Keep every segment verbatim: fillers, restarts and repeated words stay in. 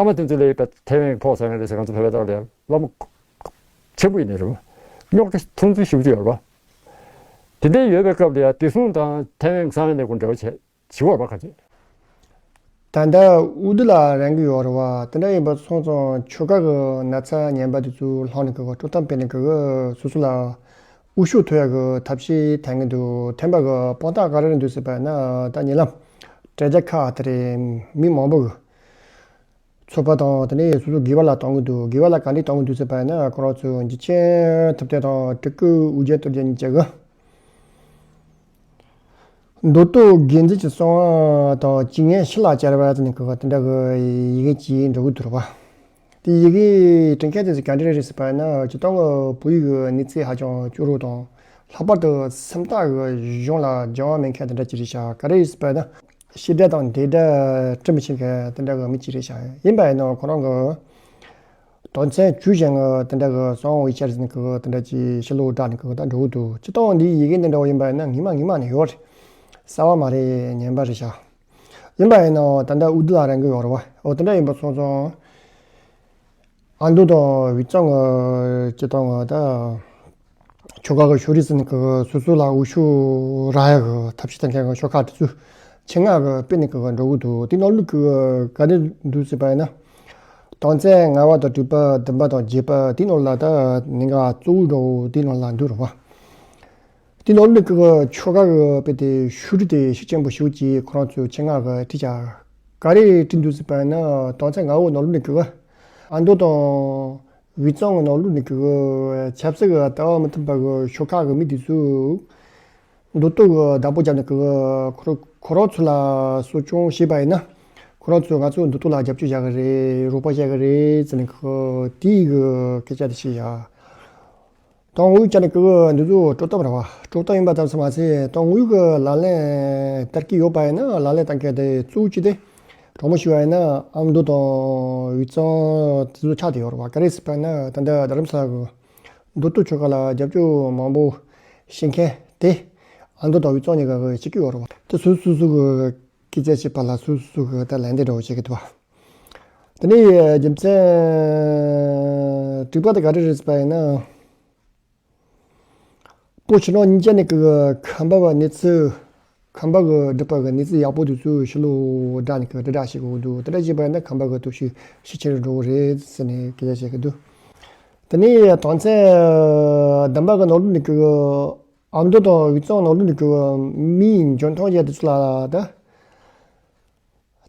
བླ་མ་དེ་ཚོ་ལ་ཡོད་པའི་ཐེ་ཝན་ཕོག་ཟེར་ཡ་རེད་ཟེར། ང་ཚོ་བོད་པའི་ཐོག་ལ་ཡ་བླ་མ་ཆེན་པོ་ཡིན་ནི་རེད་བ། རྙོག་དྲ་མཐོང་ཚུལ་ཞེ་པོ་ཅིག་ཡོད་རེད་བ། དེ་འདྲའི་ཡོད་པའི་སྐབས་ལ་ཡ་བདེ་སྲུང་དང་ཐེ་ཝན་གསང་བའི་གནས་སྐོར་འབྲེལ་བ་བྱས་བྱེད་དགོས་རེད་བ། ག་ཚོད། ད་ལྟ་འོས་བསྡུ་ལ་རན་གི་ཡོད་རེད་བ། དེ་འདྲ་ཡིན་པ་སོང་ཙང་ཆོལ་ཁ་གི་ན་ཚ་ངན་པ་དེ་ཚོ་ལྷག་ནས་གི་གི་དཀྲོག་གཏམ་སྤེལ་ནས་གི་གི་སོ་སོ་ལ་འོས་ཤོག་ཐོབ་ཡ་གི་ཐབས་ཤེས་འཐེན་གི་འདུག་འཐེན་པ་གི་དཔང་རྟགས་ག་རེ་རེད་འདུག་ཟེར་བ་ན། ད་ཉེ་ལམ་དྲ་རྒྱ་ཁག་དེ་རེད། མི་མང་པོ་གི་ཚོགས་པ་དང་དེ་ནས་སོ་སོ་སྒེར་བ་ལ་གཏོང་གི་འདུག་སྒེར་བ་ལ་ག་འདྲས་གཏོང་གི་འདུག་ཟེར་བ་ན། ཁོ་རང་ཚོ་འཇིགས་ཆེན་ཐུབ་བསྟན་དང་སྤྲུལ་སྐུ་ཨོ་རྒྱན་རྡོ་རྗེ་གཉིས་ཀྱི་གི་མདོ་སྟོད་དགེ་འདུན་གྱི་གསང་བ་དང་སྤྱི་ངན་ཕྱི་ལ་བཅར་བ་ཟེར་ནས་གི་དེ་འདྲ་གི་ཡི་གེ་ཅིག་འགྲོ་གི་འདུག་རེད་བ། དེ་ཡི་གེ་འབྲི་མཁན་དེ་ཚོ་ག་འདྲ་རེད་ཟེར་བ་ན། སྤྱིར་བཏང་གི་བོད་ཡིག་གི་གནས་ཚད་ཧ་ཅང་སྐྱོ་རོགས་དང་། ལྷག་པར་དུ་སུམ་རྟགས་གི་གཞུང་ལ་སྦྱང་བ་མེད་མཁན་དེ་འདྲ་ཅིག་རེད་ཤག་ག་རེ་རེད་ཟེར་བ་ན། ཕྱི་དགྲ་དང་སྡེ་དགྲ་དྲི་མི་ཤེས་མཁན་དེ་འདྲ་གི་མི་ཅིག་རེད་ཤག་ཡིན་པ་ཡིན་ན་ཁོ་རང་གི་དོན་ཚན་བཅུ་ཞེ་ལྔ་དེ་འདྲ་གི་གསང་བའི་ཆར་ཟིན་གི་དེ་འདྲ་ཅིག་ཕྱི་ལོགས་བསྒྲགས་ནས་གི་ད་འགྲོ་གི་འདུག་སྤྱིར་བཏང་འདིའི་ཡི་གེ་འདི་འདྲ་བ་ཡིན་པ་ཡིན་ན་སྔོན་མ་སྔོན་མ་ནས་ཡོད་རེད། གསར་བ་མ་རེད། ངན་པ་རེད་ཤག་ཡིན་པ་ཡིན་ན་ད་ལྟ་འོས་བསྡུ་ལ་རན་གི་ཡོད་རེད་བ། འོ་དེ་འདྲ་ཡིན་པ་སོང་ཙང་ཨ་མདོ་དང་དབུས་གཙང་གི་སྤྱིར་བཏང་གི་ད་ཆོལ་ཁ་གི་ཕྱོགས་རིས་ཟིན་གི་སོ་སོ་ལ་འོས་ཤོག་རག་ཡ་གི་ཐབས་ཤེས་བཏང་མཁན་གི་ཤོག་ཁག་དེ་ཚོ་ཆེད་མངགས་གི་སྤེལ་ནས་གི་འགྲོ་གི་འདུག་དེ་ནང་ལོགས་གི་ག་རེ་འདུག་ཟེར་བ་ཡིན་ན། དོན་ཚན་ལྔ་པ་དང་དྲུག་པ་བདུན་པ་དང་བརྒྱད་པ་དེ་ནང་ལ་ད་གནད་འགག་གཙོ་བོ་འདྲ་བོ་དེ་ནང་ལ་འདུག་རེད་བ། དེ་ནང་ལོགས་གི་ཆོལ་ཁ་གི་དཔེ་དེ་ཕྱོགས་རིས་དེ་ཤུགས་ཆེན་པོ་ཞེ་པོ་ཅིག་ཁོ་རང་ཚོས་ཆེད་མངགས་གི་བྲིས་བཞག་ག་རེ་བྲིས་འདུག་ཟེར་བ་ཡིན་ན། དོན་ཚན་ལྔ་པོ་ནང་ལོགས་གི་ཨ་མདོ་དང་དབུས་གཙང་གི་ནང་ལོགས་ནས་གི་ཆབ་སྲིད་ཀྱི་ལྟ་བ་མི་མཐུན་པ་གི་ཤོག་ཁག་གི་མི་དེ་ཚོས་མདོ་སྟོད་ཀྱི་བདག་པོ་བརྒྱབ་ནས་གི་ཁོ་ཁོ་རང་ཚོ་ལ་གསོ་སྐྱོང་བྱས་པ་ཡིན་ན། ཁོ་རང་ཚོས་ང་ཚོ་མདོ་སྟོད་ལ་རྒྱབ་སྐྱོར་བྱ་གི་རེད། རོགས་པ་བྱ་གི་རེད་ཟེར་ནས་གི་དེའི་གི་སྐད་ཆ་དེ་བཤད་ཡ། དང་དངོས་ཡོད་ཆ་ནས་གི་འདི་ཚོ་དཀྲོག་གཏམ་རེད་བ། དཀྲོག་གཏམ་ཡིན་པ་ཙམ་ཞིག་མ་ཟད་དང་དངོས་ཡོད་ཀྱི་ལག་ལེན་བསྟར་གྱི་ཡོད་པ་ཡིན་ན། ལག་ལེན་བསྟར་མཁན་དེ་གཙོ་བོ་གཅིག་དེ་དྲང་མོ་ཞུ་བ་ཡིན་ན་ཨ་མདོ་དང་དབུས་གཙང་དེ་ཚོ་ཆགས་བསྡད་ཡོད་རེད་བ། ག་རེ་ཟེར་བ་ཡིན་ན་ད་ལྟ་རྡ་རམ་ས་ལ་གི་མདོ་སྟོད་ཆོལ་ཁ་ལ་རྒྱབ་སྐྱོར་མང་པོ་བྱེད་མཁན་དེ་ཨ་མདོ་དང་དབུས་གཙང་གཉིས་ཀ་གི་བྱེད་ཀྱི་ཡོད་རེད་བ། དེ་སོ་སོ་སོ་གི་སྐད་ཆ་བཤད་པ་ལ་སོ་སོ་སོ་གི་ད་ལན་འདེབས་འདྲ་བོ་བྱེད་ཀྱི་འདུག་བ། དེ་ནས་རྒྱུ་མཚན་དྲུག་པ་དེ་ག་རེ་རེད་ཟེར་བ་ཡིན་ན། སྤོ་ཆུ་ནང་གཉིས་ཆ་ནས་གི་ཁམས་པ་བ་གནས་ཚུལ། ཁམས་པ་གི་སྒྲུབ་པ་གི་གནས་ཚུལ་ཡག་པོ་དེ་ཚོ་ཕྱི་ལོགས་བསྒྲགས་ནས་གི་དྲིལ་བསྒྲགས་བྱེད་དགོས་འདུག་དེ་འདྲ་བྱས་པ་ཡིན་ན་ཁམས་པ་གི་སྟོབས་ཤུགས་ཤུགས་ཆེ་རུ་འགྲོ་གི་རེད་ཟེར་ནས་སྐད་ཆ་བཤད་ཀྱི་འདུག་དེ་ནས་དོན་ཚན་བདུན་པ་གི་ནང་ལོགས་ནས་གི་ཨ་མདོ་དང་དབུས་གཙང་ནང་ལོགས་ནས་གི་མིའི་འཇོན་ཐང་ཅན་དེ་ཚོ་ལ་ད།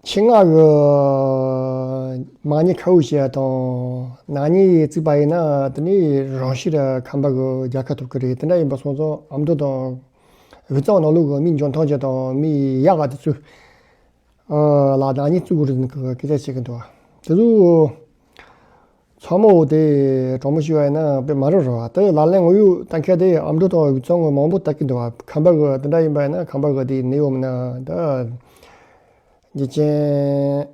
ཆེད་མངགས་ཀྱི་མ་ཉེས་ཁ་དབུགས་བྱས་དང་ནག་ཉེས་བརྩིས་པ་ཡིན་ན། དེ་ནི་རང་ཤི་ར་ཁམས་པ་གི་རྒྱལ་ཁ་ཐོབ་ཀྱི་རེད། དེ་འདྲ་ཡིན་པ་སོང་ཙང་ཨ་མདོ་དང་དབུས་གཙང་ནང་ལོགས་ཀྱི་མི་འཇོན་ཐང་ཅན་དང་མི་ཡག་ག་དེ་ཚོ་ལ་ནག་ཉེས་བརྩི་དགོས་རེད་ཟེར་ནས་སྐད་ཆ་བཤད་ཀྱི་འདུག་དེ་ཚོ་ཚང་མ་འོ་དེ་དྲང་མོ་ཞུ་བ་ཡིན་ན་དཔེ་མ་རེད་རེད་བ། དེ་ལག་ལེན་དངོས་ཡོད་ལྟ་མཁན་དེ་ཨ་མདོ་དང་དབུས་གཙང་གི་མང་པོ་ལྟ་གི་འདུག་བ། ཁམས་པ་གི་དེ་འདྲ་ཡིན་པ་ཡིན་ན་ཁམས་པ་གི་དེ་ནད་ཡོད་མིན་ན་ད། འཇིགས་ཆེན་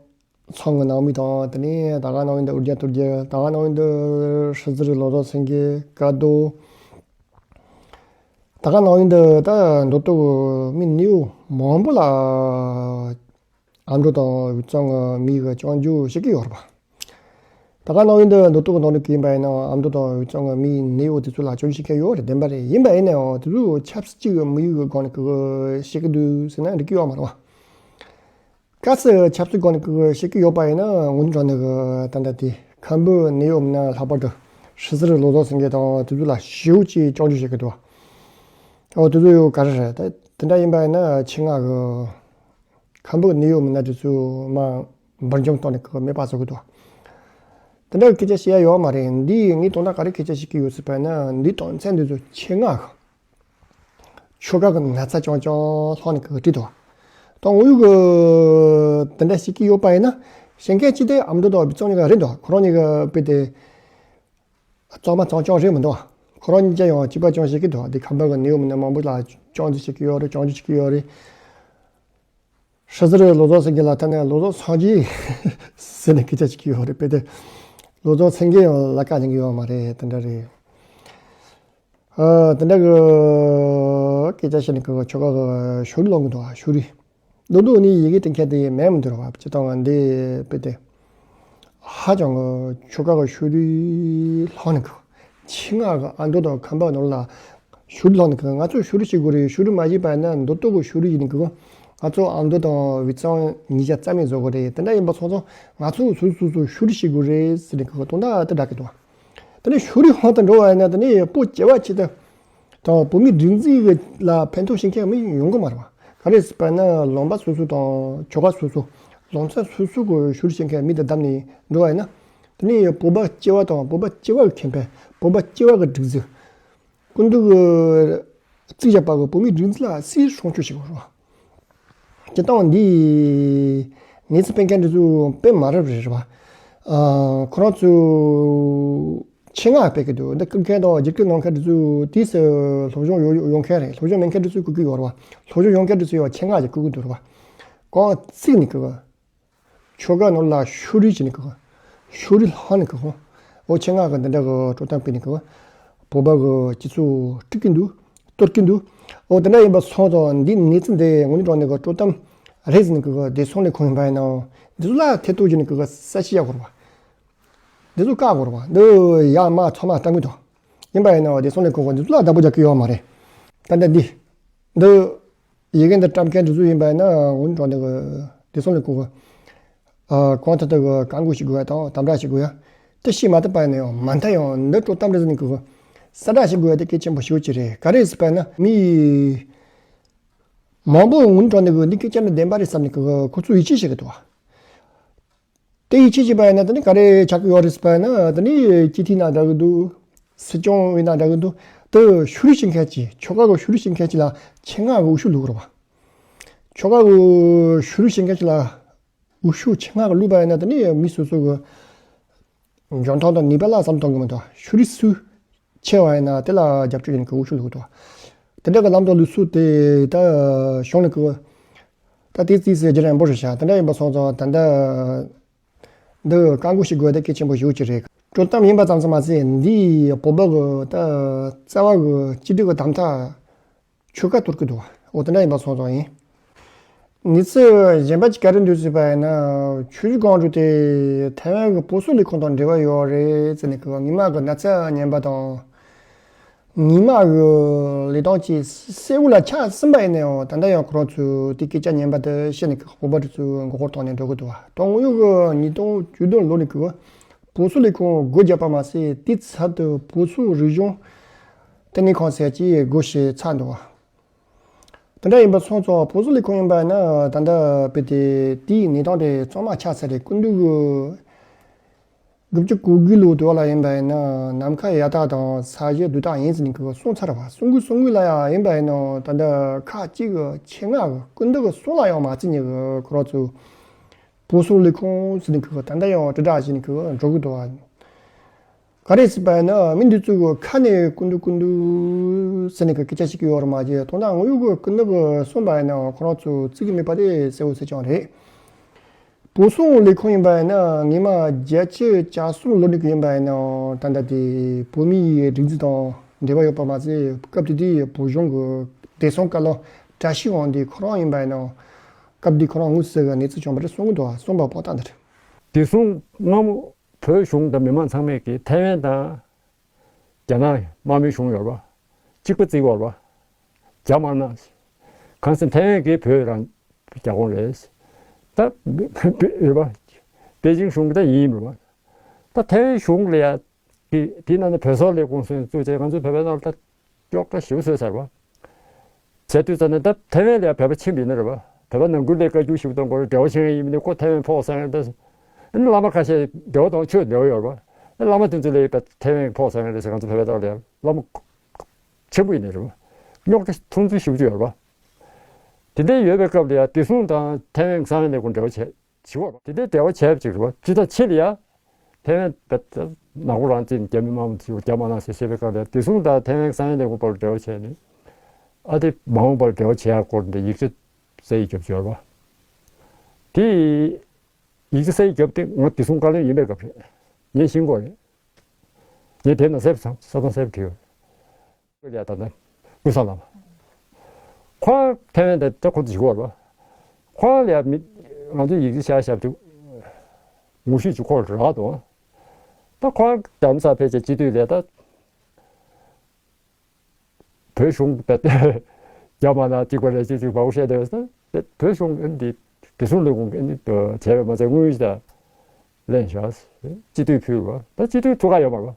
ཚང་གི་ནང་མི་དང་། དེ་ནས་ད་ག་ནང་བཞིན་དུ་ཨོ་རྒྱན་ཐོར་རྒྱལ། ད་ག་ནང་བཞིན་དུ་ཧྲི་ཟུར་ལོ་ཙཱ་སེང་གེ། ཀ་རྡོ། ད་ག་ནང་བཞིན་དུ་ད་མདོ་སྟོད་གི་མི་ནད་ཡོད་མང་པོ་ལ་ཨ་མདོ་དང་དབུས་གཙང་གི་མི་གི་སྐྱོན་བརྗོད་བྱེད་ཀྱི་ཡོད་རེད་པ། ད་ག་ནང་བཞིན་དུ་མདོ་སྟོད་ཀྱི་ནང་ནས་གི་ཡིན་པ་ཡིན་ན་ཨ་མདོ་དང་དབུས་གཙང་གི་མིའི་ནད་ཡོད་དེ་ཚོ་ལ་སྐྱོན་བརྗོད་བྱེད་མཁན་ཡོད་རེད། བདེན་པ་རེད། ཡིན་པ་ཡིན་ན་ཡང་དེ་ཚོ་ཆབ་སྲིད་ཀྱི་དམིགས་ཡུལ་གྱི་སྒོ་ནས་གི་བཤད་ཀྱི་འདུག་ཟེར་ན་འགྲིག་གི་ཡོད་མ་རེད་པ། གལ་སྲིད་ཆབ་སྲིད་སྒོ་ནས་གི་བཤད་ཀྱི་ཡོད་པ་ཡིན་ན་དངོས་གནས་དྲང་གནས་གི་ད་ལྟ་དེ་ཁམས་པའི་ནད་ཡོད་མིན་ན། ལྷག་པར་དུ་ཧྲི་ཟུར་ལོ་ཙཱ་སེང་གེ་དང་དེ་ཚོ་ལ་ཞེ་པོ་ཅིག་སྐྱོན་བརྗོད་བྱེད་ཀྱི་འདུག་པ། འོ་དེ་ཚོ་ཡོད་ག་རེ་རེད། ད་དེ་འདྲ་ཡིན་པ་ཡིན་ན་ཆེད་མངགས་གི་ཁམས་པའི་ནད་ཡོད་མིན་ན་དེ་ཚོ་མར་འབུར་འཇོམས་གཏོང་ནས་གི་མེད་པ་བཟོ་གི་འདུག་པ། དེ་འདྲ་གི་སྐད་ཆ་བཤད་ཡ་ཡོད་མ་རེད། འདི་ངས་དོན་དག་ག་རེ་སྐད་ཆ་བཤད་ཀྱི་ཡོད་ཟེར་བ་ཡིན་ན། འདི་དོན་ཚན་འདི་ཚོ་ཆེད་མངགས་གི་ཆོལ་ཁ་གི་ན་ཚ་རྐྱང་རྐྱང་ལྷག་ནས་གི་བྲིས་འདུག་ད་དངོས་ཡོད་གི་དེ་འདྲ་བཤད་ཀྱི་ཡོད་པ་ཡིན་ན། བཤད་མཁན་གཅིག་དེ་ཨ་མདོ་དང་དབུས་གཙང་གཉིས་ཀ་རེད་འདུག་ཁོ་རང་གཉིས་ཀ་དཔེ་དེ་གཙང་མ་གཙང་རྐྱང་རེད་མི་འདུག་ཁོ་རང་གཉིས་ཀ་ཡང་གཅིག་པ་རྐྱང་བཤད་ཀྱི་འདུག་འདི་ཁམས་པ་གི་ནད་ཡོད་མིན་ན་མང་པོ་ལ་སྐྱོན་འཛུགས་བྱེད་ཀྱི་ཡོད་རེད། སྐྱོན་བརྗོད་བྱེད་ཀྱི་ཡོད་རེད། ཧྲི་ཟུར་ལོ་ཙཱ་སེང་གེ་ལ་ཐད་ནས་ལོ་ཙཱ་སངས་རྒྱས་ཟེར་ནས་སྐད་ཆ་བཤད་ཀྱི་ཡོད་རེད། དཔེ་དེ་ལོ་ཙཱ་སེང་གེ་ཡང་ལ་ཀ་ཉན་གི་ཡོད་མ་རེད། དེ་འདྲ་རེད། ཨ། དེ་འདྲ་གི་སྐད་ཆ་བཤད་ནས་གི་ཆོལ་ཁ་གི་ཕྱོགས་རིས་སློང་གི་འདུག་ཨ། ཕྱོགས་རིས་ལོ་ལོ་ནི་ཡི་གེ་དེ་མཁན་དེ་མེད་མི་འདུག་ར་བ། སྤྱིར་བཏང་ང་འདི་དཔེ་དེ་ ཧ་ཅང་གི་ཆོས་ཁ་གི་ཤུ་རི་ལྷག་ནི་གི། ཆེད་མངགས་གི་ཨ་མདོ་དང་ཁམས་པ་ནོར་ལ་ཤུ་རི་ལྷག་ནི་གི། ང་ཚོ་ཤུ་རི་བྱེད་དགོས་རེད། ཤུ་རི་མ་བྱས་པ་ཡིན་ན་མདོ་སྟོད་གི་ཤུ་རི་ཡིན་ནི་གི། ང་ཚོ་ཨ་མདོ་དང་དབུས་གཙང་ཉིས་ཆ་རྩ་མེད་བཟོ་དགོས་རེད། དེ་འདྲ་ཡིན་པ་སོང་ཙང་ང་ཚོ་སོ་སོ་སོ་ཤུ་རི་བྱེད་དགོས་རེད་ཟེར་ནི་གི་དོན་དག་དེ་འདྲ་གི་འདུག་དེ་ནས་ཤུ་རི་ཧོང་དུ་འགྲོ་བ་ཡིན་ན་དེ་ནས་སྤོ་སྐྱེ་བ་ཆེད་དུ་དང་བོད་མིའི་སྒྲིག་འཛུགས་ལ་ཕན་ཐོགས་བྱེད་མཁན་མི་ཡོང་གི་མ་རེད་བ། ག་རེ་ཟེར་བ་ན་ལུང་པ་སོ་སོ་དང་ཆོལ་ཁ་སོ་སོ་ལུང་ཚན་སོ་སོ་གི་ཤུ་རི་བྱེད་མཁན་མི་དེ་བདམས་ནས་འགྲོ་བ་ཡིན་ན། དེ་ནས་བོད་པ་སྐྱེ་བ་དང་བོད་པ་སྐྱེ་བ་གི་ཁེ་ཕན། བོད་པ་སྐྱེ་བ་གི་སྒྲིག་འཛུགས། སྐུ་མདུན་གྱིས་བརྩིས་བཞག་པ་གི་བོད་མིའི་སྒྲིག་འཛུགས་ལ་སྲིད་སྲུང་སྐྱོབ་བྱེད་དགོས་རེད་བ། སྤྱིར་བཏང་འདི་གནས་ཚུལ་སྤེལ་མཁན་འདི་ཚོ་དཔེ་མ་རབས་རེད་རེད་བ། ཨ། ཁོ་རང་ཚོ་ཆེད་མངགས་སྤེལ་གི་འདུག་འདི་སྐུ་མཁན་དང་རྒྱུགས་སྤྲོད་གནང་མཁན་འདི་ཚོ་དུས་སུ་སློབ་སྦྱོང་ཡོད་ཡོད་མཁན་རེད། སློབ་སྦྱོང་མེད་མཁན་འདི་ཚོ་བསྐུལ་གི་ཡོད་རེད་བ། སློབ་སྦྱོང་ཡོད་མཁན་འདི་ཚོ་ཡང་ཆེད་མངགས་ཀྱིས་བསྐུལ་གི་འདུག་རེད་བ། གང་བརྩིས་ནས་གི་བ། ཆོལ་ཁ་ནོར་ལ་ཤུ་རི་བྱས་ནས་གི་བ། ཤུ་རི་ལྷག་ནས་གི་བ། འོ་ཆེད་མངགས་གི་འདི་འདྲ་གི་དཀྲོག་གཏམ་སྤེལ་ནས་གི་བ། བོད་པ་གི་སྤྱི་ཚོགས་དཀྲུག་གི་འདུག་གཏོར་གི་འདུག་འོ་དེ་འདྲ་ཡིན་པ་སོང་ཙང་འདི་གནས་ཚུལ་འདི་དངོས་གནས་དྲང་གནས་གི་དཀྲོག་གཏམ་རེད་ཟེར་ནས་གི་བ། བདེ་སྲུང་ལས་ཁུངས་ཡིན་པ་ཡིན་ནའང་འདི་ཚོ་ལ་ཐེ་གཏོགས་བྱས་ནས་གི་བ་གསལ་བཤད་ཡག་དགོས་རེད་བ། འདི་ཚོ་བཀག་དགོས་རེད་བ། འདི་ཡར་མར་ཚང་མ་སྟོན་གི་འདུག་ཡིན་པ་ཡིན་ནའང་བདེ་སྲུང་ལས་ཁུངས་གི་འདི་ཚོ་ལ་བདག་པོ་རྒྱག་གི་ཡོད་མ་རེད། ད་ལྟ་འདི་འདི་ཡི་གེ་འདི་བཀྲམ་མཁན་འདི་ཚོ་ཡིན་པ་ཡིན་ན་དངོས་གནས་དྲང་གནས་གི་བདེ་སྲུང་ལས་ཁུངས་གི་ཨ། གང་ཐད་ཐད་ཀྱི་བཀག་འགོག་བྱེད་དགོས་ཡ་དང་དམ་དྲག་བྱེད་དགོས་ཡ། དེ་བྱེད་མ་ཐུབ་པ་ཡིན་ན་ཡང་མ་མཐའ་ཡང་འདི་དཀྲོག་གཏམ་རེད་ཟེར་ནས་ཀྱི་གསལ་བསྒྲགས་བྱེད་དགོས་ཡ་དེ་གལ་ཆེན་པོ་ཞེ་པོ་ཅིག་རེད། ག་རེ་ཟེར་བ་ན་མི་མང་པོ་དངོས་གནས་དྲང་གནས་ཀྱི་འདི་སྐད་ཆ་འདི་བདེན་པ་རེད་བསམ་ནས་ཀྱི་ཁོ་ཚོས་ཡིད་ཆེས་བྱེད་ཀྱི་འདུག་བ། དེ་ཡིད་ཆེས་བྱས་པ་ཡིན་ན་དེ་ནི་ག་རེ་ཆགས་ཀྱི་ཡོད་རེད་ཟེར་བ་ཡིན་ན་དེ་ནི་སྤྱི་འཐུས་ནང་འདྲ་གི་འདུག་སྲིད་སྐྱོང་འོས་ནང་འདྲ་གི་འདུག་དེ་ཤུ་རི་བྱེད་མཁན་གྱི་ཆོལ་ཁ་གི་ཤུ་རི་བྱེད་མཁན་གྱི་ལ་ཆེད་མངགས་གི་འོས་ཤོག་བླུགས་རེད་བ། ཆོལ་ཁ་གི་ཤུ་རི་བྱེད་མཁན་གྱི་ལ་འོས་ཤོག་ཆེད་མངགས་གི་བླུགས་པ་ཡིན་ན་དེ་ནི་མི་སོ་སོ་གི་འཇོན་ཐང་དང་ནུས་པ་ལ་བསམ་གཏོང་གི་མི་འདུག་ཤུ་རི་སུ་ཆེ་བ་ཡིན་ན་དེ་ལ་རྒྱབ་སྐྱོར་ཡིན་གི་འོས་ཤོག་བླུགས་འདུག་དེ་འདྲ་གི་ལམ་དང་ལུགས་སྲོལ་དེ་ད་གཞུང་ལ་གི་ད་དེ་རྩིས་སུ་རྒྱུན་རིང་པོ་རེད་ཤག་དེ་འདྲ་ཡིན་པ་སོང་ཙང་ད་ལྟ་འདི་བཀག་འགོག་བྱེད་དགོས་དེ་གལ་ཆེན་པོ་ཞེ་པོ་ཅིག་རེད། དཀྲོག་གཏམ་ཡིན་པ་ཙམ་ཙམ་མ་ཟད་འདིས་བོད་པ་གི་ད་རྩ་བ་གི་གཅིག་སྒྲིལ་གི་དམ་དྲག་ཆོལ་ཁ་གཏོར་གི་འདུག་འོ་དེ་འདྲ་ཡིན་པ་སོང་ཙང་ཡིན། གནས་ཚུལ་གཞན་པ་ཅིག་ག་རེ་འདུག་ཟེར་བ་ཡིན་ན། ཆུ་བཞི་སྒང་དྲུག་དེ་ཐའེ་ཝན་གྱི་བོད་སོག་ལས་ཁུངས་དང་འབྲེལ་བ་ཡོད་རེད་ཟེར་ནས་གི་ཉི་མ་གི་ན་ཚ་ངན་པ་དང་། ཉི་མ་གི་ལས་སྟངས་ཀྱི་གསལ་བོ་ལ་ཆགས་ཟིན་པ་ཡིན་ན་ཡང་ད་ལྟ་ཡང་ཁོ་རང་ཚོས་དེ་སྐད་ཆ་ངན་པ་དེ་བཤད་ནས་གི་བོད་པ་དེ་ཚོའི་མགོ་སྐོར་བཏང་ནས་འགྲོ་གི་འདུག་བ། དང་དངོས་ཡོད་ཀྱི་ཉིས་སྟོང་བཅུ་བདུན་ལོ་ནས་གི་བོད་སོག་ལས་ཁུངས་སྒོ་བརྒྱབ་པ་མ་ཟད་དེའི་ཚབ་ཏུ་བོད་སོག་རིག་གཞུང་ལྟེ་གནས་ཁང་ཟེར་གྱི་སྒོ་ཕྱེ་ཚར་འདུག་བ། དེ་འདྲ་ཡིན་པ་སོང་ཙང་བོད་སོག་ལས་ཁུངས་ཡིན་པ་ཡིན་ན་ད་ལྟ་དཔེ་དེ་དེའི་གནས་སྟངས་དེ་གཙང་མ་ཆགས་ཚར་རེད། སྐུ་མདུན་གྱི་དགུ་བཅུ་གོ་དགུ་ལོ་དུས་ལ་ཡིན་པ་ཡིན་ན་ནམ་མཁའ་ཡར་ལྟ་དང་ས་གཞི་རྡུལ་ལྟ་ཡིན་ཟེར་ནས་གི་གསུངས་ཚར་བ། གསུང་གི་གསུང་གི་ལ་ཡང་ཡིན་པ་ཡིན་ན་ད་ལྟ་ཁག་གཅིག་གི་ཆེད་མངགས་གི་སྐུ་མདུན་གྱི་གསུང་ལ་ཡང་མ་བརྩི་ནས་གི་ཁོ་རང་ཚོ་བོད་སོག་ལས་ཁུངས་ཟེར་ནས་གི་ད་ལྟ་ཡང་དྲིལ་བསྒྲགས་བྱས་ནས་གི་འགྲོ་གི་འདུག་བ། ག་རེ་ཟེར་བ་ཡིན་ན་མི་འདི་ཚོ་གི་ཁ་ནས་སྐུ་མདུན་སྐུ་མདུན་ཟེར་ནས་གི་སྐད་ཆ་བཤད་ཀྱི་ཡོད་རེད་མ་གཞི་དོན་དག་དངོས་ཡོད་གི་སྐུ་མདུན་གི་གསུངས་པ་ཡིན་ན་ཁོ་རང་ཚོ་བརྩི་གི་མེད་པ་དེ་གསལ་བོ་གསལ་རྐྱང་རེད། བོད་སོག་ལས་ཁུངས་ཡིན་པ་ཡིན་ན་སྔོན་མ་བརྒྱད་ཅུ་གྱ་གསུམ་ལོ་ནས་གི་ཡིན་པ་ཡིན་ན་ད་ལྟ་དེ་བོད་མིའི་སྒྲིག་འཛུགས་དང་འབྲེལ་བ་ཡོད་པ་མ་ཟད་སྐབས་དེ་དུས་བོད་གཞུང་གི་བདེ་སྲུང་བཀའ་བློན་བཀྲ་ཤིས་དབང་འདུས་ཁོ་རང་ཡིན་པ་ཡིན་ན་སྐབས་དེ་ཁོ་རང་དངོས་སུ་གི་གནས་ཚུལ་བྱུང་བ་རེད་གསུང་གི་འདུག་བ། གསུངས་པ་པོ་ཏང་དེ་རེད། བདེ་སྲུང་སྔ་མོ་བོད་གཞུང་དང་མི་མང་ཚང་མས་ཀྱི་ཐའེ་ཝན་དང་རྒྱ་ནག་དམར་མོའི་གཞུང་ཡོད་རེད་པ། གཅིག་པ་བརྩི་གི་ཡོད་རེད་པ། རྒྱ་དམར་ནག་གང་ཟེར་ཐའེ་ཝན་གྱི་བོད་རང་རྒྱ་ཁོངས་རེད། ད་རེད་པ། པེ་ཅིང་གཞུང་གི་ད་ཡིན་རེད་པ། ད་ཐའེ་ཝན་གཞུང་ལ་ཡ་གི་དེ་ནང་ནས་བོད་སོག་ལས་ཁུངས་སོན་བཙུགས་བྱས་ང་ཚོའི་བོད་པའི་ནང་ལ་ད་ཀྱོག་ཀྱོག་ཞེ་པོ་བཟོས་ཚར་བ། བྱས་དུས་ཙ་ནས་ད་ཐའེ་ཝན་ལ་ཡང་བོད་པ་ཕྱིན་པ་ཡིན་ན་རེད་པ། བོད་པ་ནང་ཁུལ་ལ་བཀའ་བཀྱོན་ཞེ་པོ་གཏོང་དགོས་རེད། འབྲེལ་བ་བྱེད་མཁན་ཡིན་མིན་ནི་ཁོ་ཐའེ་ཝན་ཕོག་ས་ཡང་ད། ཨ་ནི་བླ་མ་ཁ་ཤས་འབྲེལ་བ་དང་ཆོས་འབྲེལ་བ་ཡོད་རེད་པ། ཨ་བླ་མ་དེ་ཚོ་ལ་ཡང་ཐའེ་ཝན་ཕོག་ས་ཡང་རེད་ཟེར། ང་ཚོ་བོད་པའི་ཐོག་ལ་ཡང་བླ་མ་ཆེན་པོ་ཡིན་ནི་རེད་པ། རྙོག་དྲ་མཐོང་ཚུལ་ཞེ་པོ་ཅིག་ཡོད་རེད་པ། དེ་འདྲ་ཡོད་པའི་སྐབས་ལ་ཡང་བདེ་སྲུང་དང་ཐའེ་ཝན་གསང་བའི་ལས་ཁུངས་འབྲེལ་བ་བྱས། བྱེད་དགོས་རེད་པ། དེ་འདྲའི་འབྲེལ་བ་བྱས་པ་ཅིག་རེད་པ། སྤྱིར་བཏང་ཕྱི་ལ་ཡ་ཐའེ་ཝན་ད་ནག་པོ་རང་བཙན་རྒྱ་མི་དམར་པོ་ཚོས་རྒྱ་དམར་ནག་ཟེར་བཤད་པའི་སྐབས་ལ་བདེ་སྲུང་དང་ཐའེ་ཝན་གསང་བའི་ལས་ཁུངས་བར་འབྲེལ་བ་བྱས་ནས་ཨ་དེ་མ་འོངས་པར་འབྲེལ་བ་བྱེད་ཡག་སྐོར་འདི་ཡིག་ཆ་གསལ་ཡིག་རྒྱབ་བྱས་པ། དེ་ཡིག་ཆ་གསལ་ཡིག་རྒྱབ་དེ་ང་བདེ་སྲུང་བཀའ་བློན་ཡིན་པའི་སྐབས་རེད། ངས་ཤེས་ཀྱི་ཡོད་རེད། ངས་དེ་ནང་གསལ་པོ་ས་ས་དང་གསལ་པོ་བྲིས་ཡོད་རེད། ལ་ད་ལྟ་ཀུན་བཟང་ལགས། ཁོང་ཐའེ་ཝན་དེ་ད་ཁོང་ཚོ་བཞུགས་པ་རེད་པ། ཁོང་ལ་མི་ང་ཚོ་ཡིག་ཆ་བཞག་བཞག་དུས་ ངོ་བཤུས་ཀྱི་ཁོ་རག་དང་། ད་ཁོ་རང་རྒྱ་མཚོ་ཕལ་ཆེར་སྤྱི་འཐུས་ལས་ད་བོད་གཞུང་ད་རྒྱ་མ་ན་གཅིག་པ་རེད། གཅིག་གཅིག་བ་བོ་བཤད་དེ་ད་བོད་གཞུང་ཨ་ནི་དེ་སྲུང་ལས་ཁུངས་ཨ་ནི་བྱས་པའི་མ་ཚད་དངུལ་ཞིག་ད་ལེན་བཞག་སྤྱི་འཐུས་ཕུལ་བ་ད་སྤྱི་འཐུས་ཐུགས་ཁག་ཡོད་མ་རེད།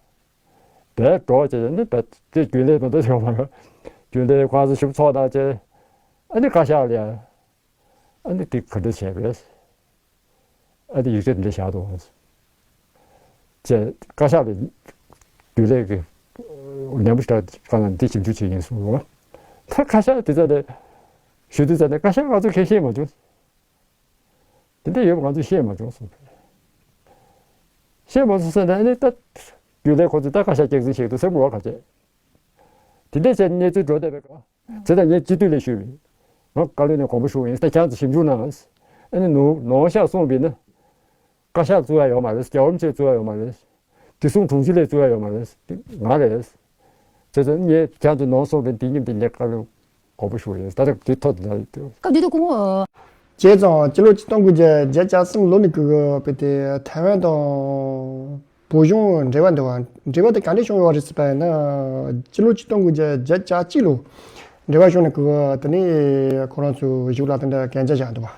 དེ་འགྲོ་བྱས་ནི་ད་དེ་རྒྱུན་ལས་མི་འདུག་ཡོད་མ་རེད། རྒྱུན་ལས་ཁོ་ཚོ་ཞིབ་ཚོགས་དང་བཅས་ཨ་ནི་བཀའ་ཤག་ལ་ཡང་ཨ་ནི་དེ་ག་འདྲ་བྱས་པས། ཨ་ནི་ཡིག་ཚད་འདི་འདྲ་བཞག་འདུག་ཅེས་བཀའ་ཤག་ལ་རྒྱུན་ལས་ཀྱི་ནན་པོ་ཞིག་བཀའ་གནང་འདི་ཞིབ་འཇུག་བྱེད་ཀྱིན་གསུངས་རོགས། ད་བཀའ་ཤག་དེ་ཚོ་ལ་ཞུ་དུས་ཙམ་ནས་བཀའ་ཤག་ང་ཚོ་གས་ཤེས་མ་བྱུང་། དེ་འདྲ་ཡོད་པ་ང་ཚོས་ཤེས་མ་བྱུང་གསུངས། ཤེས་མ་སོང་ཟེར་ན་ཨ་ནི་ད་རྒྱུན་ལས་ཁོ་ཚོས་ད་བཀའ་ཤག་སྐྱག་རྫུན་བཤད་འདུག་སེམས་ངོ་ག་བྱས། དེ་འདྲ་བྱས་གནས་ཚུལ་འགྲོ་བསྡད་པའི་སྐབས། དེ་ལྟར་ངས་སྤྱི་འཐུས་ལ་ཞུས་པས། ང་བཀའ་བློན་ནས་དགོངས་པ་ཞུ་ཡིན་ད་ཁྱེད་ཚོ་ཞིབ་འཇུག་གནང་། ཨ་ནི་ནོར་ནོར་ཤག་སོང་བས་ན། བཀའ་ཤག་བཙུགས་ཡ་ཡོད་མ་རེད། རྒྱལ་བ་རིན་པོ་ཆེ་བཙུགས་ཡ་ཡོད་མ་རེད། དེ་སྲུང་དྲུང་ཆེ་ལས་བཙུགས་ཡ་ཡོད་མ་རེད། ང་རེད། བྱས་ཙང་ངས་ཁྱེད་ཚོ་ནོར་སོང་བས་དེ་མཉམ་དུ་ངས་བཀའ་བློན་དགོངས་པ་ཞུ་ཡིན། ད་ལྟ་དེ་ཐོག་ཏུ་ལ་ཡོད་དུས། སྐབས་དེ་དུས་སྐུ་ངོ་། བྱས་ཙང་སྤྱི་ལོ་ཆིག་སྟོང་དགུ་བརྒྱ་བརྒྱད་ཅུ་གྱ་གསུམ་ལོ་ནས་སྐུ་གི་དཔེ་དེ་ཐའེ་ཝན་དང་། བོད་གཞུང་འབྲེལ་བ་འདུག་བ། འབྲེལ་བ་དེ་ག་འདྲས་བྱུང་ཡོད་རེད་ཟེར་བ་ཡིན་ན། སྤྱི་ལོ་ཆིག་སྟོང་དགུ་བརྒྱ་བརྒྱད་ཅུ་གྱ་གཅིག་ལོ་འབྲེལ་བ་བྱུང་ནས་ཁོ་དེ་ནས་ཁོ་རང་ཚོའི་གཞུག་ལ་དེ་འདྲ་གན་རྒྱ་བཞག་འདུག་བ།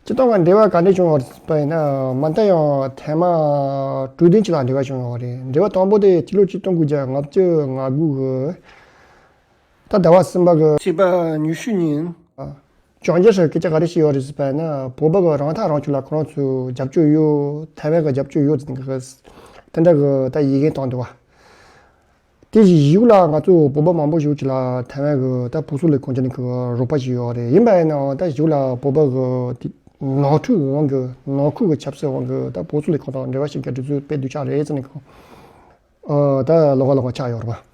སྤྱི་བཏང་གི་འབྲེལ་བ་ག་འདྲས་བྱུང་ཡོད་རེད་ཟེར་བ་ཡིན་ན། མ་མཐའ་ཡང་ཐེངས་མ་དྲུག་བདུན་ཅིག་ལ་འབྲེལ་བ་བྱུང་ཡོད་རེད། འབྲེལ་བ་དང་པོ་དེ་སྤྱི་ལོ་ཆིག་སྟོང་དགུ་བརྒྱ་ལྔ་བཅུ་ང་དགུ་གི་ད་ཟླ་བ་གསུམ་པ་གི་ཚེས་པ་ཉི་ཤུ་ཉིན། བྱང་རྒྱ་ཧྲི་སྐད་ཆ་ག་རེ་བཤད་ཡོད་རེད་ཟེར་བ་ན། བོད་པ་གི་རང་ཐག་རང་གཅོད་ལ་ཁོ་རང་ཚོའི་རྒྱབ་སྐྱོར་ཡོད། ཐའེ་ཝན་གི་རྒྱབ་སྐྱོར་ཡོད་ཟེར་གི་དེ་འདྲ་གི་ད་ཡི་གེ་བཏང་འདུག་བ། དེ་གཞུག་ལ་ང་ཚོ་བོད་པ་མང་པོ་ཞིག་ཅིག་ལ་ཐའེ་ཝན་གི་ད་བོད་སོག་ལས་ཁུངས་ཀྱི་ནང་གི་རོགས་པ་ཞིག་ཡོད་རེད། ཡིན་པ་ཡིན་ནའང་ད་གཞུག་ལ་བོད་པ་གི་དེ་ནང་འཁྲུག་གི་དབང་གིས་ནང་ཁུལ་གི་ཆབ་སྲིད་དབང་གིས་ད་བོད་སོག་ལས་ཁུངས་དང་འབྲེལ་བ་བྱེད་མཁན་དེ་ཚོ་དཔེ་སྡུག་ཅག་རེད་ཟེར་ནས་གི་ཨ་ད་ལོགས་ཀ་ལོགས་ཀ་ཆགས་ཡོད་རེད་པ།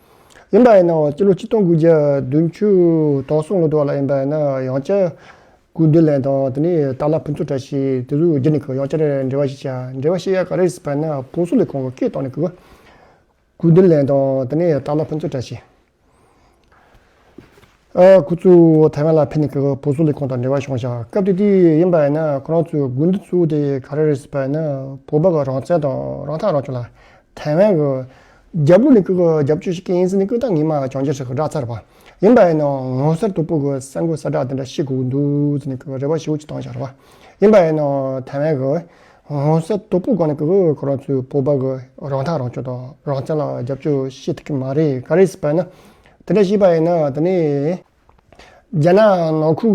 ཡིན་པ་ཡིན་ནའང་སྤྱི་ལོ་ཆིག་སྟོང་དགུ་བརྒྱ་བདུན་ཅུ་དོན་གསུམ་ལོ་དུ་བ་ལ་ཡིན་པ་ཡིན་ན་ཡང་བསྐྱར་སྐུ་མདུན་ལན་དང་དེ་ནས་ཏཱ་ལ་ཕུན་ཚོགས་བཀྲ་ཤིས་དེ་ཚོའི་རྒྱུད་ནས་ཁོ་ཡང་བསྐྱར་འབྲེལ་བ་ཞིག་བྱ། འབྲེལ་བ་ཞིག་ཡ་ག་རེ་ཟེར་བ་ན་བོད་སོག་ལས་ཁུངས་ཀྱི་སྐད་བཏང་ནས་ཁོ་སྐུ་མདུན་ལན་དང་དེ་ནས་ཏཱ་ལ་ཕུན་ཚོགས་བཀྲ་ཤིས། ཨ་ཁོ་ཚོ་ཐའེ་ཝན་ལ་ཕེབས་ནས་ཀྱི་བོད་སོག་ལས་ཁུངས་དང་འབྲེལ་བ་བྱུང་ཤག་སྐབས་དེ་དུས་ཡིན་པ་ཡིན་ན་ཁོ་རང་ཚོའི་དགོས་འདུན་གཙོ་བོ་དེ་ག་རེ་རེད་ཟེར་བ་ཡིན་ན་བོད་པ་གི་རང་བཙན་དང་རང་ཐག་རང་གཅོད་ལ་ཐའེ་ཝན་གི་རྒྱབ་ལོགས་ནས་ཀྱི་རྒྱབ་སྐྱོར་བྱེད་ཀྱི་ཡིན་ཟེར་ནས་ཀྱི་ད་ངས་མ་བྱང་རྒྱ་ཧྲི་གི་བསྒྲགས་ཚར་བ། ཡིན་པ་ཡིན་ན་ངོ་མཚར་དོད་པོ་གི་གསར་འགོད་གསལ་བསྒྲགས་དེ་འདྲ་བྱེད་དགོས་འདུག་ཟེར་ནས་ཀྱི་རེ་བ་ཞེ་པོ་ཅིག་བཏང་བཞག་རེད་བ། ཡིན་པ་ཡིན་ན་ཐའེ་ཝན་གི་ངོ་མཚར་དོད་པོ་སྒང་ནས་ཀྱི་ཁོ་རང་ཚོའི་བོད་པ་གི་རང་ཐག་རང་གཅོད་དང་རང་བཙན་ལ་རྒྱབ་སྐྱོར་བྱེད་ཐུབ་ཀྱི་མ་རེད། ག་རེ་ཟེར་བ་ན་དེ་འདྲ་བྱས་པ་ཡིན་ན་དེ་ནས་རྒྱ་ནག་ནང་ཁུལ་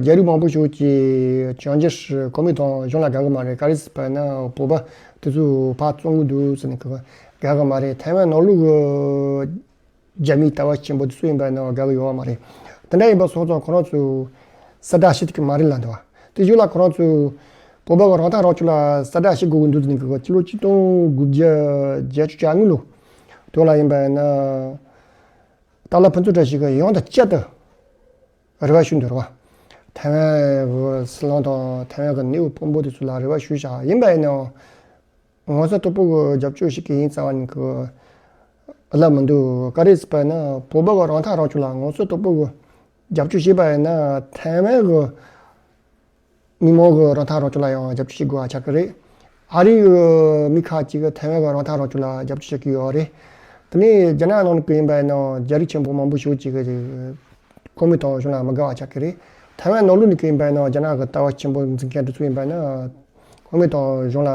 གྱི་རྒྱ་རིགས་མང་པོ་ཞིག་གིས་བྱང་རྒྱ་ཧྲི་གོ་མིན་ཏང་གཞུང་ལ་དགའ་གི་མ་རེད། ག་རེ་ཟེར་བ་ན་བོད་པ་དེ་ཚོ་ཕར་བཙོང་གི་འདུག་ཟེར་ནས་ཀྱི་དགའ་གི་མ་རེད། ཐའེ་ཝན་ནང་ལོགས་ཀྱི་རྒྱ་མིའི་ལྟ་བ་ཆེན་པོ་དེ་ཚོ་ཡིན་པ་ཡིན་ན་དགའ་གི་ཡོད་པ་མ་རེད། དེ་འདྲ་ཡིན་པ་སོང་ཙང་ཁོ་རང་ཚོས་གསལ་བསྒྲགས་བྱེད་ཐུབ་ཀྱི་མ་རེད་ལབ་འདུག་བ། དེ་བཞིན་ལ་ཁོ་རང་ཚོས་བོད་པ་གི་རང་ཐག་རང་གཅོད་ལ་གསལ་བསྒྲགས་བྱེད་དགོས་ཀྱི་འདུག་ཟེར་ནས་ཀྱི་སྤྱི་ལོ་ཆིག་སྟོང་དགུ་བརྒྱ་བརྒྱད་ཅུ་གྱ་གཉིས་ལོ་དོན་ལ་ཡིན་པ་ཡིན་ན། ཏཱ་ལ་ཕུན་ཚོགས་བཀྲ་ཤིས་ཀྱིས་ཡང་དང་བསྐྱར་དུ་རེ་བ་ཞུས་འདུག་རེད་བ། ཐའེ་ཝན་གྱི་སྲིད་བློན་དང་ཐའེ་ཝན་གྱི་གནས་བབ་དཔོན་པོ་དེ་ཚོ་ལ་རེ་བ་ཞུས་བཞག་ཡིན་པ་ཡིན་ནའང་། ངོ་མཚར་དོད་པོ་གི་རྒྱབ་སྐྱོར་ཞིག་གི་ཡིན་རྩ་བ་ནས་གི་ལབ་མི་འདུག་ག་རེ་ཟེར་བ་ན་བོད་པ་གི་རང་ཐག་རང་གཅོད་ལ་ངོ་མཚར་དོད་པོ་གི་རྒྱབ་སྐྱོར་བྱས་པ་ཡིན་ན་ཐའེ་ཝན་གི་མི་མང་གི་རང་ཐག་རང་གཅོད་ལ་ཡང་རྒྱབ་སྐྱོར་བྱེད་དགོས་པ་ཆགས་ཀྱི་རེད། ཨ་རི་གི་མི་ཁག་ཅིག་གིས་ཐའེ་ཝན་གི་རང་ཐག་རང་གཅོད་ལ་རྒྱབ་སྐྱོར་བྱེད་ཀྱི་ཡོད་རེད། དེ་ནས་རྒྱ་ནག་ནང་གི་ཡིན་པ་ཡིན་ན་རྒྱ་རིགས་ཆེན་པོ་མང་པོ་ཞིག་ཅིག་གིས་གོ་མིན་ཏང་གཞུང་ལ་མི་དགའ་བ་ཆགས་ཀྱི་རེད། ཐའེ་ཝན་ནང་ལོགས་ནས་ཀྱི་ཡིན་པ་ཡིན་ན་རྒྱ་ནག་གི་ལྟ་བ་ཆེན་པོ་འཛིན་མཁན་དེ་ཚོ་ཡིན་པ་ཡིན་ན་གོ་མིན་ཏང་གཞུང་ལ་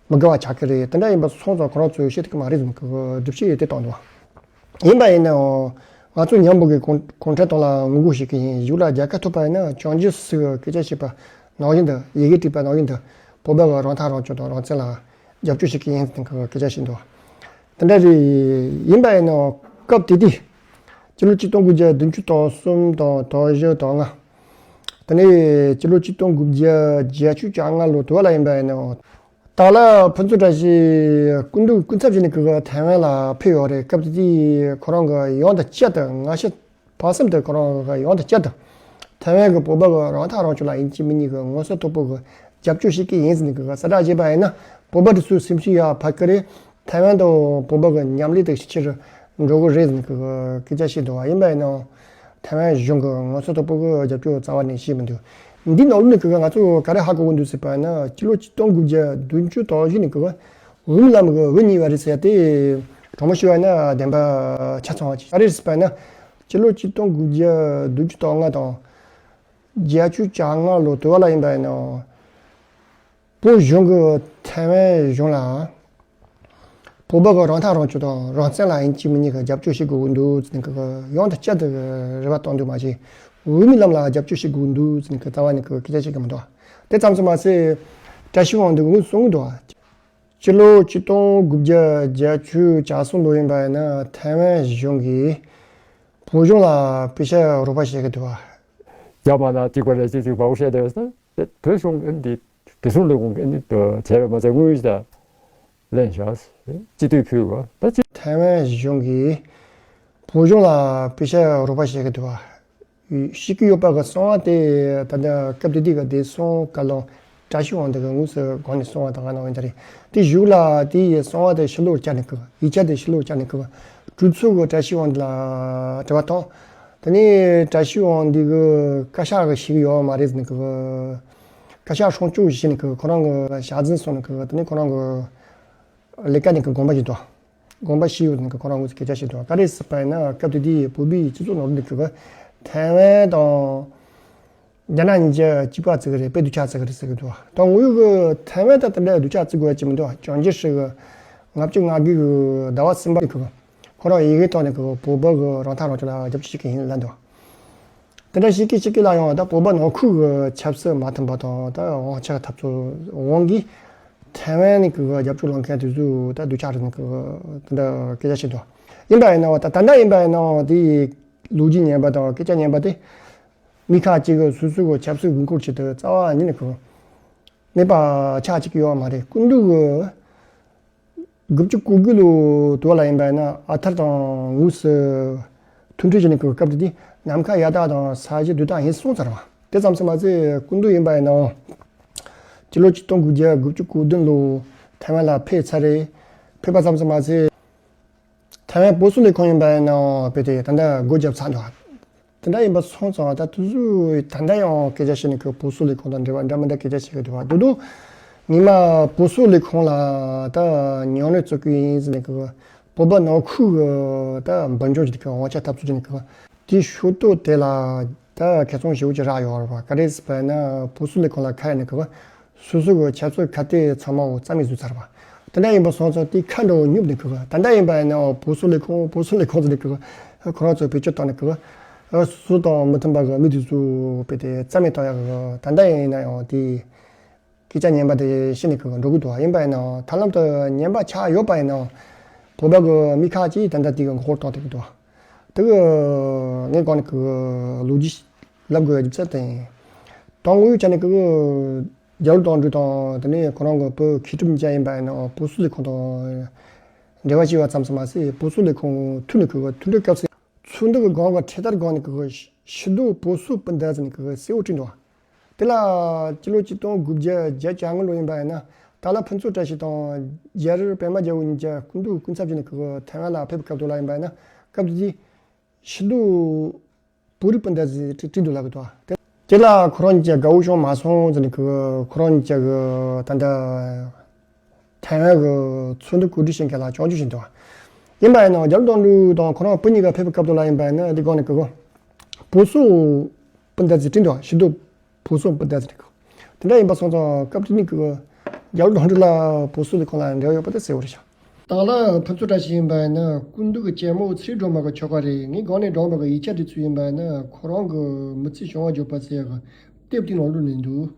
མི་དགའ་བ་ཆགས་ཀྱི་རེད། དེ་འདྲ་ཡིན་པ་སོང་ཙང་ཁོ་རང་ཚོས་བཤད་ཐུབ་ཀྱི་མ་རེད་ཟེར་གི་སྒྲུབ་བྱེད་དེ་བཏང་འདུག་ཡིན་པ་ཡིན་ནའང་ང་ཚོ་མཉམ་པོ་གི་གུང་གུང་ཁྲན་ཏང་ལ་ངོ་རྒོལ་བྱེད་ཀྱི་ཡིན། གཞུག་ལ་རྒྱལ་ཁ་ཐོབ་པ་ཡིན་ན་བྱང་རྒྱུད་ཟེར་གི་སྐད་ཆ་བཤད་པ་ནང་བཞིན་དུ་ཡི་གེ་བྲིས་པ་ནང་བཞིན་དུ་བོད་པ་གི་རང་ཐག་རང་གཅོད་དང་རང་བཙན་ལ་རྒྱབ་སྐྱོར་བྱེད་ཀྱི་ཡིན་ཟེར་གི་སྐད་ཆ་བཤད་འདུག་དེ་འདྲ་རེད། ཡིན་པ་ཡིན་ནའང་སྐབས་དེ་དུས་སྤྱི་ལོ་ཆིག་སྟོང་དགུ་བརྒྱ་བདུན་ཅུ་དོན་གསུམ་དང་དོན་བཞི་དོན་ལྔ། དེ་ནས་སྤྱི་ལོ་ཆིག་སྟོང་དགུ་བརྒྱ་བརྒྱད་ཅུ་གྱ་ལྔ་ལོ་དུ་བ་ལ་ཡིན་པ་ཡིན་ནའང་། ཏཱ་ལ་ཕུན་ཚོགས་བཀྲ་ཤིས་སྐུ་མདུན་སྐུ་ཚབ་བྱས་ནས་ཀྱི་ཐའེ་ཝན་ལ་ཕེབས་ཡོད་རེད། སྐབས་དེ་དུས་ཁོ་རང་གི་ཡང་དང་བསྐྱར་དུ་ང་ཤི་བར་གསུམ་དུ་ཁོ་རང་གི་ཡང་དང་བསྐྱར་དུ་ཐའེ་ཝན་གྱི་བོད་པ་གི་རང་ཐག་རང་གཅོད་ལ་ཡིན་གཅིག་མིན་གཉིས་ཀྱི་ངོ་སོ་དོད་པོ་གི་རྒྱབ་སྐྱོར་བྱེད་ཀྱི་ཡིན་ཟེར་ནས་ཀྱི་གསལ་བསྒྲགས་བྱས་པ་ཡིན་ན་བོད་པ་དེ་ཚོའི་སེམས་ཤུགས་ཡར་འཕར་གི་རེད། ཐའེ་ཝན་དང་བོད་པ་གི་མཉམ་ལས་དེ་ཕྱི་ཕྱིར་འགྲོ་གི་རེད་ཟེར་ནས་ཀྱི་སྐད་ཆ་བཤད་འདུག་བ། ཡིན་པ་ཡིན་ནའང་ཐའེ་ཝན་གཞུང་གི་ངོ་སོ་དོད་པོ་གི་རྒྱབ་སྐྱོར་རྩ་བ་ནས་བྱས་མི་འདུག་འདི་ནང་ལོགས་ནས་ཀྱི་ང་ཚོ་ག་རེ་ཧ་གོ་གི་འདུག་ཟེར་བ་ན། སྤྱི་ལོ་ཆིག་སྟོང་དགུ་བརྒྱ་བདུན་ཅུ་དོན་བཞི་ནས་ཀྱི་འོག་མིན་ལམ་གྱི་འོས་གཉིས་པ་རེད་ཟེར་ཏེ། དྲང་མོ་ཞུ་བ་ན་བདེན་པ་ཆ་ཚང་བ་ཅིག་ག་རེ་རེད་ཟེར་བ་ན། སྤྱི་ལོ་ཆིག་སྟོང་དགུ་བརྒྱ་བདུན་ཅུ་དོན་ལྔ་དང་བརྒྱད་ཅུ་གྱ་ལྔ་ལོ་དུ་བ་ལ་ཡིན་པ་ཡིན་ན། བོད་གཞུང་གིས་ཐའེ་ཝན་གཞུང་ལ་བོད་པ་གི་རང་ཐག་རང་གཅོད་དང་རང་བཙན་ལ་ཡིན་གཅིག་མིན་གཉིས་ཀྱི་རྒྱབ་སྐྱོར་བྱེད་དགོས་ཀྱི་འདུག་ཟེར་ནས་ཀྱི་ཡང་དང་བསྐྱར་དུ་རེ་བ་བཏོན་འདུག་མ་གཞི། འོས་མིན་ལམ་ལ་རྒྱབ་སྐྱོར་བྱེད་དགོས་ཀྱི་འདུག་ཟེར་ནས་ཀྱི་རྩ་བ་ནས་ཀྱི་སྐད་ཆ་བཤད་ཀྱི་མི་འདུག་དེ་ཙམ་དུ་མ་ཟད། བཀྲ་ཤིས་དབང་འདུས་ཀྱིས་གསུངས་ཀྱི་འདུག་སྤྱི་ལོ་ཆིག་སྟོང་དགུ་བརྒྱ་བརྒྱད་ཅུ་གྱ་གསུམ་ལོ་ཡིན་པ་ཡིན་ན། ཐའེ་ཝན་གཞུང་གིས་བོད་གཞུང་ལ་པེ་ཤ་རོགས་པ་བྱེད་ཀྱི་འདུག་བ། རྒྱ་དམར་ནག་གཅིག་པ་རེད། གཅིག་གཅིག་པ་འོ་བཤད་དེ་ད་བོད་གཞུང་འདི་བདེ་སྲུང་ལས་ཁུངས་འདི་བྱས་པ་མ་ཚད་དངུལ་ཞིག་ལེན་བཞག་སྤྱི་འཐུས་ཕུལ་བ་ད་ཅི། ཐའེ་ཝན་གཞུང་གིས་བོད་གཞུང་ལ་པེ་ཤ་རོགས་པ་བྱེད་ཀྱི་འདུག་བ། བཤད་ཀྱི་ཡོད་པ་གི་གསང་བ་དེ་ད་ལྟ་སྐབས་དེ་དུས་ཀྱི་བདེ་སྲུང་བཀའ་བློན་བཀྲ་ཤིས་དབང་འདུས་ཀྱིས་དངོས་སུ་སྒོ་ནས་གསུངས་པ་དང་ང་ནང་ཡིན་ད་རེད། དེ་གཞུག་ལ་དེའི་གསང་བ་དེ་ཕྱི་ལོགས་བསྐྱལ་ནས་ཀྱི་ཡིག་ཆ་དེ་ཕྱི་ལོགས་བསྐྱལ་ནས་ཀྱི་གྲོས་ཚོགས་ཀྱིས་བཀྲ་ཤིས་དབང་འདུས་ལ་དྲི་བ་བཏང་། དེ་ནས་བཀྲ་ཤིས་དབང་འདུས་ཀྱིས་བཀའ་ཤག་གིས་ཤེས་ཀྱི་ཡོད་མ་རེད་ཟེར་ནས་ཀྱི་བཀའ་ཤག་སྲུང་སྐྱོབ་བྱས་ནས་ཀྱི་ཁོ་རང་གི་ཞལ་འཛིན་སོང་ནས་ཀྱི་དེ་ནས་ཁོ་རང་གི་ལས་ཀ་ནས་ཀྱི་དགོངས་པ་བཞེས་འདུག་དགོངས་པ་བཞེས་ཡོད་ནས་ཀྱི་ཁོ་རང་ངོས་སུ་སྐད་ཆ་བཤད་འདུག་ག་རེ་ཟེར་བ་ཡིན་ན། སྐབས་དེ་དུས་བོད་པའི་སྤྱི་ཚོགས་ནང་ལོགས་ནས་ཀྱི་ཐའེ་ཝན་དང་རྒྱ་ནག་གཉིས་ཀ་གཅིག་པ་བརྩི་གི་རེད། དཔེ་སྡུག་ཅག་བརྩི་གི་རེད་ཟེར་གི་འདུག་ད་དངོས་ཡོད་ཀྱི་ཐའེ་ཝན་ད་དེ་འདྲ་སྡུག་ཅག་བརྩི་དགོས་ཡ་ཅིག་མི་འདུག་བྱང་ཆུབ་སྲས་ཀྱིས་ལྔ་བཅུ་ང་དགུ་གི་ཟླ་བ་གསུམ་པ་ནས་ཀྱི་ཁོ་རང་ཡི་གེ་ཐོག་ནས་ཀྱི་བོད་པ་གི་རང་ཐག་རང་གཅོད་ལ་རྒྱབ་སྐྱོར་བྱེད་ཀྱི་ཡིན་ལབ་འདུག་དེ་འདྲ་བྱེད་ཀྱི་བྱེད་ཀྱི་ལ་ཡང་ད་བོད་པ་ནང་ཁུལ་གྱི་ཆབ་སྲིད་མ་མཐུན་པ་དང་ད་དབང་ཆ་འཐབ་རྩོད་དབང་གིས་ཐའེ་ཝན་ནས་ཀྱི་རྒྱབ་སྐྱོར་ལེན་མཁན་དེ་ཚོ་ད་སྡུག་ཅག་རེད་ནས་ཀྱི་དེ་འདྲ་སྐད་ཆ་བཤད་འདུག་ཡིན་པ་ཡིན་ནའང་ད་ད་ལྟ་ཡིན་པ་ཡིན་ནའང་དེའི་ལོ་རྒྱུས་ངན་པ་དང་སྐད་ཆ་ངན་པ་དེ་མི་ཁག་ཅིག་གིས་སོ་སོ་གི་ཆབ་སྲིད་དགོས་མཁོར་ཆེད་དུ་རྩ་བ་ཉིད་ནས་ཀྱི་མེད་པ་ཆགས་བཅུག་གི་ཡོད་མ་རེད། སྐུ་མདུན་གྱིས་དགུ་བཅུ་གོ་དགུ་ལོ་དུ་བ་ལ་ཡིན་པ་ཡིན་ན་ཨ་ཐར་དང་དངོས་སུ་ཐུག་འཕྲད་བྱས་ནས་ཀྱི་སྐབས་དེ་དུས་ནམ་མཁའ་ཡག་ཐག་དང་ས་གཞི་རྡུལ་ཕྲན་ཡིན་གསུངས་ཚར་བ། དེ་ཙམ་དུ་མ་ཟད་སྐུ་མདུན་ཡིན་པ་ཡིན་ནའང་སྤྱི་ལོ་ཆིག་སྟོང་དགུ་བརྒྱ་དགུ་བཅུ་གོ་བདུན་ལོ་ཐའེ་ཝན་ལ་ཕེབས་ཚར་རེད། ཕེབས་པ་ཙམ་དུ་མ་ཟད་ཐའེ་ཝན་བོད་སོག་ལས་ཁུངས་ཡིན་པ་ཡིན་ནའང་དཔེ་དེ་ད་ལྟ་སྒོ་བརྒྱབ་ཚར་འདུག་དེ་འདྲ་ཡིན་པ་སོང་ཙང་ད་དུས་ཚོད་ད་ལྟ་ཡང་སྐད་ཆ་བཤད་ནས་ཀྱི་བོད་སོག་ལས་ཁུངས་དང་འབྲེལ་བ་འདྲ་མི་འདྲ་སྐད་ཆ་བཤད་ཀྱི་འདུག་བ། དུ་དུ་ཉི་མ་བོད་སོག་ལས་ཁུངས་ལ་ད་ཉམས་ལེན་བཙུགས་ཀྱི་ཡིན་ཟེར་ནས་ཀྱི་བོད་པ་ནང་ཁུལ་གྱི་ད་འབུམ་འཇོག་གྱི་ཀྱི་དབང་ཆ་འཐབ་རྩོད་བྱས་ནས་ཀྱི་དེའི་ཤུགས་རྟོགས་དེ་ལ་ད་ཁེ་བཟང་ཞེ་པོ་ཅིག་རག་ཡོད་རེད་བ། ག་རེ་ཟེར་བ་ཡིན་ན་བོད་སོག་ལས་ཁུངས་ལ་ཁ་གཡར་ནས་ཀྱི་སོ་སོ་གི་ཆབ་སྲིད་ཁ་གཏད་ཚང་མ་འོ་རྩ་མེད་བཟོས་ཚར་བ། དེ་འདྲ་ཡིན་པ་སོང་ཙང་དེ་ཁ་འདྲ་བོ་ཉོབ་ནས་ཀྱི་ད་ལྟ་ཡིན་པ་ཡིན་ནའང་བོད་སོག་ལས་ཁུངས་བོད་སོག་ལས་ཁུངས་ཟེར་ནས་ཀྱི་ཁོ་རང་ཚོ་བེད་སྤྱོད་བཏང་ནས་ཀྱི་སོ་སོ་དང་མི་མཐུན་པ་གི་མི་དེ་ཚོ་དཔེ་དེ་རྩ་མེད་བཏང་ཡག་གི་ད་ལྟ་ཡིན་ན་ཡང་དེ་སྐད་ཆ་ངན་པ་དེ་བཤད་ནས་ཀྱི་འགྲོ་གི་འདུག་བ། ཡིན་པ་ཡིན་ནའང་ཐབས་ལམ་དུ་ངན་པ་ཆགས་ཡོད་པ་ཡིན་ནའང་བོད་པ་གི་མི་ཁག་ཅིག་ད་ལྟ་དེ་གི་མགོ་སྐོར་གཏོང་ཐུབ་ཀྱི་འདུག་དེ་གི་ངས་གོང་ནས་ཀྱི་ལོ་རྒྱུས་ལབ་དགོས་ཡ་རྒྱུ་མཚན་དེ་ཡིན། དང་དངོས་ཡོད་ཆ་ནས་ཀྱི་རྒྱ་བལ་ལོ་དོན་གྲུབ་དང་དེ་ནས་ཁོ་རང་གི་བུ་མཁས་གྲུབ་མཉམ་ཡིན་པ་ཡིན་ནའང་བོད་སོག་ལས་ཁུངས་དང་འབྲེལ་བ་བྱས་པ་ཙམ་དུ་མ་ཟད་བོད་སོག་ལས་ཁུངས་ཐུག་ནས་ཀྱི་མཐུན་སྒྲིལ་སྐབས་སུ་ཚོགས་འདུ་གི་སྒང་གི་འཕྲེད་དར་སྒང་ནས་ཀྱི་ཕྱི་སྡོད་བོད་སོག་སྤུན་ཟླ་ཟེར་ནས་ཀྱི་གསལ་བོ་བྲིས་འདུག་དེ་ལ་སྤྱི་ལོ་ཆིག་སྟོང་དགུ་བརྒྱ་བརྒྱད་ཅུ་གྱ་ལྔ་ལོ་ཡིན་པ་ཡིན་ན་ད་ལ་ཕུན་ཚོགས་བཀྲ་ཤིས་དང་རྒྱ་རི་པད་མ་རྒྱལ་པོ་གཉིས་ཀྱི་སྐུ་མདུན་སྐུ་ཚབ་བྱས་ནས་ཀྱི་ཐའེ་ཝན་ལ་ཕེབས་སྐབས་དུ་ལ་ཡིན་པ་ཡིན་ན་སྐབས་དེ་དུས་ཕྱི་སྡོད་བོད་རིགས་སྤུན་ཟླ་ཟེར་བྲིས་བྲིས་འདུག་ལབ་ཀྱི་འདུག་དེ་དེ་ལ་ཁོ་རང་གཉིས་ཀྱི་དགའ་བོ་བྱུང་མ་སོང་ཟེར་ནས་ཀྱི་ཁོ་རང་གཉིས་ཀྱི་ད་ལྟ་ཐའེ་ཝན་གྱི་ཚོགས་འདུ་གོ་སྒྲིག་བྱེད་མཁན་ལ་སྐྱོན་བརྗོད་བྱས་འདུག་ཡིན་པ་ཡིན་ནའང་རྒྱ་བལ་དོན་གྲུབ་དང་ཁོ་རང་བུ་གཉིས་ཀ་ཕེབས་པའི་སྐབས་དུ་ལ་ཡིན་པ་ཡིན་ན་འདི་སྒང་ནས་ཀྱི་བོད་སོག་སྤུན་ཟླ་ཟེར་བྲིས་འདུག་ཕྱི་སྡོད་བོད་སོག་སྤུན་ཟླ་ཟེར་ནས་ཀྱི། དེ་འདྲ་ཡིན་པ་སོང་ཙང་སྐབས་དེ་ནས་ཀྱི་རྒྱ་བལ་དོན་གྲུབ་ལ་བོད་སོག་ལས་ཁུངས་ལ་འབྲེལ་བ་ཡོད་པ་དེ་གསལ་བོ་རེད་ཤག་དང་ལ་ཕུན་ཚོགས་བཀྲ་ཤིས་ཡིན་པ་ཡིན་ན་སྐུ་མདུན་གྱི་གཅེན་མོ་ཚེ་རིང་སྒྲོལ་མ་གི་ཁྱོ་ག་རེད། ངས་སྒང་ནས་བགྲངས་པ་གི་ཡིག་ཆ་དེ་ཚོ་ཡིན་པ་ཡིན་ན་ཁོ་རང་གི་མི་ཚེ་བྱུང་བ་བརྗོད་པ་ཟེར་ཡག་གི་དེབ་དེའི་ནང་བླུགས་ནས་འདུག